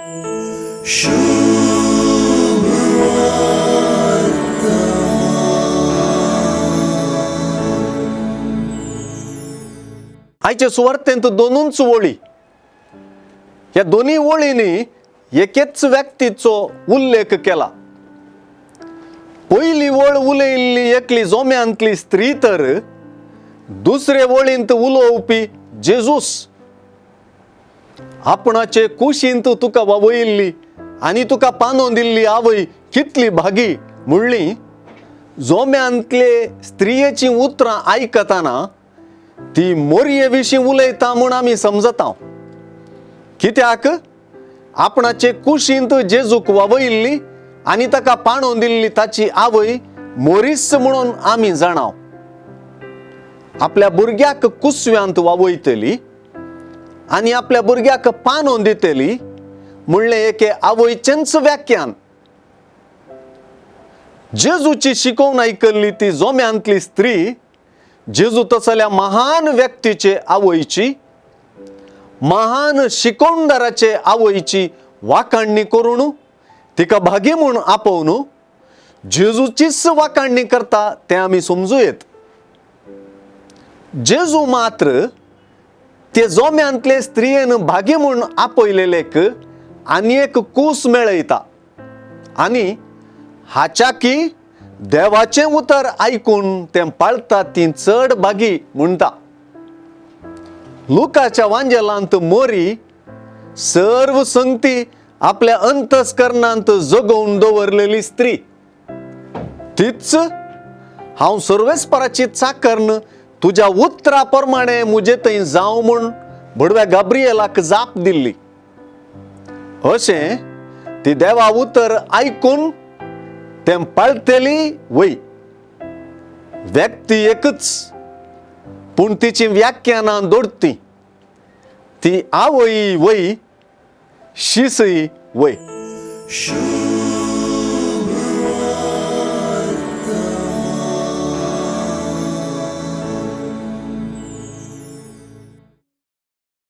आयचे सुवार्तेंत दोनूच वळी. ह्या दोनूय वळींनी एकेच व्यक्तीचो उल्लेख केला. पयली वळ उलयिल्ली एकली जोम्यांतली स्त्री, तर दुसरे वळींत उलोवपी जेजूस. आपणाचे कुशींत तुका वावयिल्ली आनी तुका पानोवन दिल्ली आवय कितली भागी म्हणली जोम्यांतले स्त्रियेचीं उतरां आयकतना ती मोरये विशीं उलयता म्हूण आमी समजता. कित्याक आपणाचे कुशींत जेजूक वावयिल्ली आनी ताका पाणोवन दिल्ली ताची आवय मोरीस म्हणून आमी जाणाव. आपल्या भुरग्याक कुसव्यांत वावयतली आनी आपल्या भुरग्याक पानोवन दितली म्हणलें एके आवयचेंच व्याख्यान. जेजूची शिकोवन आयकल्ली ती जोम्यांतली स्त्री जेजू तसल्या महान व्यक्तीचे आवयची, महान शिकोवणदाराचे आवयची वाखाणणी करून तिका भागी म्हूण आपोवन जेजूचीच वाखाणणी करता तें आमी समजू येत. जेजू मात्र ते जोम्यांतले स्त्रियेन भागी म्हूण आपयलेलेक आनी एक कूस मेळयता आनी हाच्या की देवाचें उतर आयकून तें पाळटा ती चड भागी म्हणटा. लुकाच्या वांजेलांत मोरी सर्व संगती आपल्या अंतस्करणांत जगोवन दवरलेली स्त्री तीच हांव सर्वेस्पराची चाकर्न, तुज्या उतरा प्रमाणे मुजे थंय जावं म्हूण भडव्या गाब्रियलाक जाप दिल्ली. अशें ती देवा उतर आयकून तें पाळटली वय. व्यक्ती एकच, पूण तिची व्याख्यानां दोडती. ती आवय वय, शिसय वय.